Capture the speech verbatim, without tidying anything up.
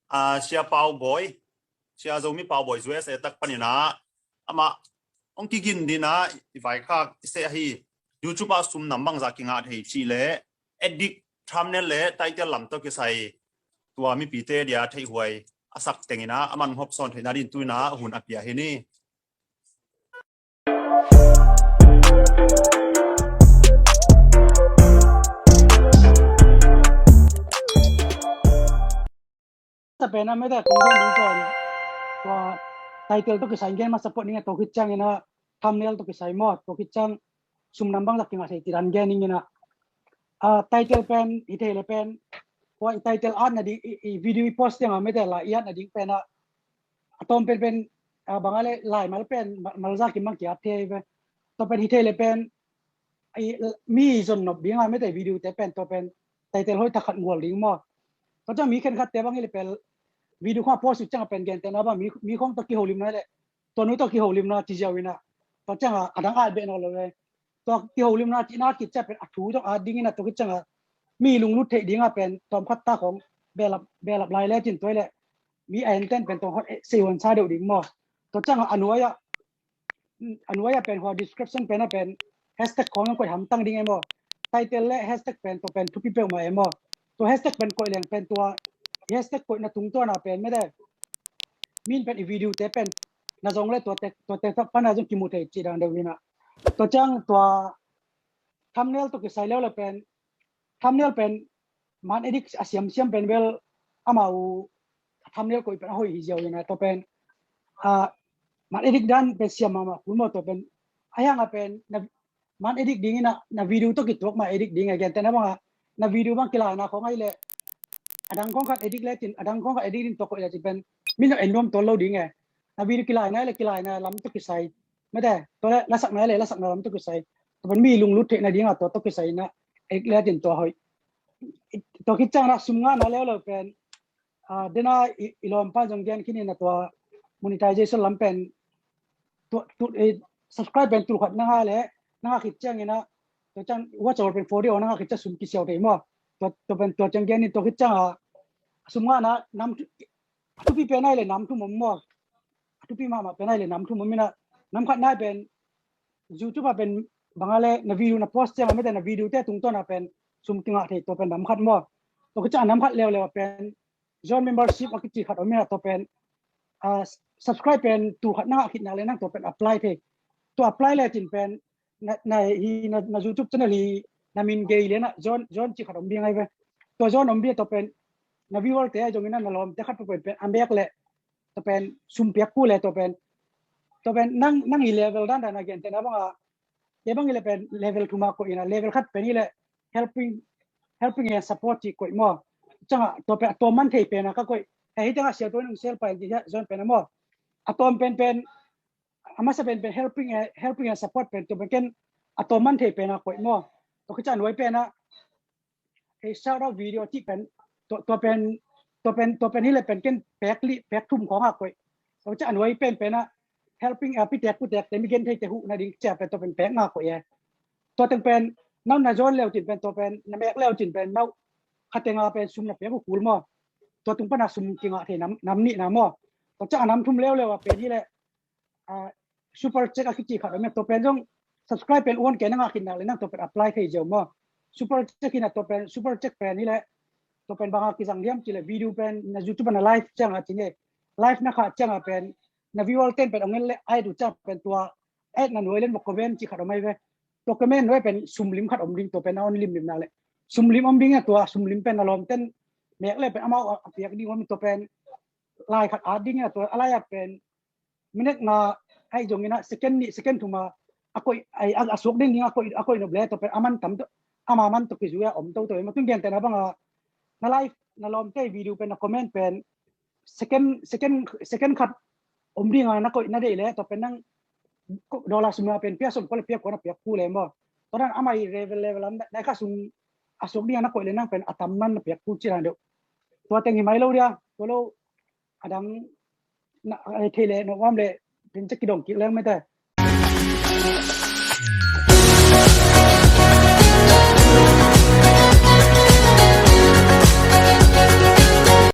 a, Sia Pau Bawi, Sia Zomi Pau Bawi U S A tak panin ah, amah hong kigin dingin ah i vaikhak i seh hi. YouTube ah sum nam bangzah kingah thei cih leh edit, thumbnail le title lam tawh kisai tua mipite dia theihhuai a sak tengin ah aman hong hawmsawn theihna dingin tu-in ah hun a pia hi ni. Sa pen a mete kong gen ding pen tua title tawh kisai gen masa phot ning a, tua khit ciangin ah thumbnail tawh kisai maw, tua khit ciang sum nam bangzah kingah thei cih dan gen ning in ah, a, title pen hi thei le pen tua i title at nading, i, i video i post ciang a mete la i at nading pen ah a tawm pen pen, a, bang a le laimal pen mal, malzah kim bang ki-at thei ve. Tua pen hi thei le pen i, mi zon nop ding a mete video te pen tua pen title hoih thak khat gual ding maw. Tua ciang mi khenkhatte bang hi le pen video khong a post uh ciang a pen gentehna bang mi, mi khong tawh kiholimna le tua nu tawh kiholimna ci ziau in ah, tua ciang a a dang at beh nawn lo ve. Tua kiholimna cihna khit ciang pen a thu zong at dingin ah tua khit ciang a mi lunglut theih ding a pen tawm khat ta khong behlap, behlap lai lecin tua hi leh mi a enten pen tua khong, eh, sei huan sa deuh ding maw. Tua ciang a a nuai ah, a nuai ah pen hua description pen ah pen hashtag khong koih hamtang ding e maw. Title le hashtag pen tua pen thupi peuhmah e maw. Tua hashtag pen koih leng pen tua hashtag koihna tungtawn a pen mete min pen i video te pen na zong le tua te, tua te pan a zong kimu thei cih dan deuh in ah. Tua ciang tua thumbnail tawh kisai leuleu pen thumbnail pen man edit a siamsiam pen bel amau thumbnail koih pen a hoih hi ziau in ah tua pen, a, man edit dan pen siam mahmah kul maw. Tua pen a hiang a pen na man edit dingin ah na video tawh kituak mah edit ding a, gentehna bang a na video bang kilaina khong ahih leh a dang khong khat edit lecin a dang khong khat edit ding tua koih lecin pen min zong en nuam tawn lo ding e. Na video kilaina ahih leh kilaina lam tawh kisai mete, tua le lasakna le lasakna lam tawh kisai, tua pen mi lunglut theihna ding a tua tawh kisai in ah edit lecin tua hoih. Tua khit ciang ah sum ngahna leuleu pen, a, dena i, i lawmpa zong gen khin in ah tua monetization lam pen tua, tua, eh, subscribe pen tul khat na ngah le na ngah khit ciangin ah tua ciang watch hour pen forty hour na ngah khit ciang sum kisiau thei maw. Tua, tua pen tua ciang gen in tua khit ciang a sum ngahna nam thu, a thupi pen ahih leh nam thum om maw. A thupi mahmah pen ahih leh nam thum om in ah nam khatna pen YouTube ah pen bang a le na video na post ciang a mete na video te tungtawn a pen sum kingah thei tua pen nam khat maw. Tua khit ciang a nam khat leuleu a pen Zone membership a kici khat om in ah tua pen, a, subscribe pen tul khat na ngah khit nak le nang tua pen apply thei. Tua apply lecin pen na, na hi na, na YouTube channel hi na min gei le na Zone, Zone ci khat om ding ahi ve. Tua Zone om ding tua pen na viewer te ahi zongin ah na lawmte khat pen pen a mek le tua pen sum piak kul le tua pen, tua pen nang, nang hi level dandan a gentehna bang a, kei bang hi le pen level thum a koih in ah level khat pen hi le helping, helping and support ci koih maw. Ciang a tua pen a tawm man thei pen a ka koih. Hei hi teng a sia tua nung sel pai di Zone pen a maw. A tawm pen pen a masa pen pen helping, helping and support pen tua pen ken a tawm man thei pen a koih maw. Tua khit ciang a nuai pen a hei shout out video cih pen tua, tua pen, tua pen, tua pen hi le pen ken pek li, pek thum khong a koih. Tua ciang a nuai pen pen a helping a pitek putek te mi gen thei te huh na ding ci a pen tua pen pek nga koih e. Tua teng pen nang na Zone leu cin pen tua pen na mek leu cin pen nau khateng a pen sum na pek uh kul maw. Tua tung pan a sum kingah thei nam, nam nihna maw. Tua ciang a nam thum leuleu a pen hi le, a, super chat a kici khat om e, tua pen zong subscribe pen one K na ngah khit nak le nang tua pen apply thei ziau maw. Super chat hi na tua pen, super chat pen hi le tua pen bang a kizang diam ci le video pen na YouTube na live ciang a ci ne. Live na khah ciang a pen na viewer ten pen ong en le ai du ciang pen tua ai na nuai len maw comment ci khat om ai ve. Tua comment nuai pen sum lim khat om ding tua pen na on limlimna le. Sum lim om ding a tua sum lim pen na lawm ten mek le pen amau a piak ding om tua pen lai khat at ding a tua a lai at pen minute nga ai zongin a second nih second thum a a koih ai a, a suak ding ding a koih, a koih nop le tua pen a man tam tua a ma man tua kizui a om to tua ma tun gentehna bang a na live na lawmte video pen na comment pen second, second, second khat om ding a na koih na deih le tua pen nang dollar sum a pen pia sum ko le pia ko na pia ku le maw. Tua dan amai level level lam na kha sum a suak ding a na koih le nang pen a tam man na pia ku ci dan deuh. Tua teng hi mai lo dia, tua lo a dang na, a thei le no wam le pen cek kidong kik leng mete.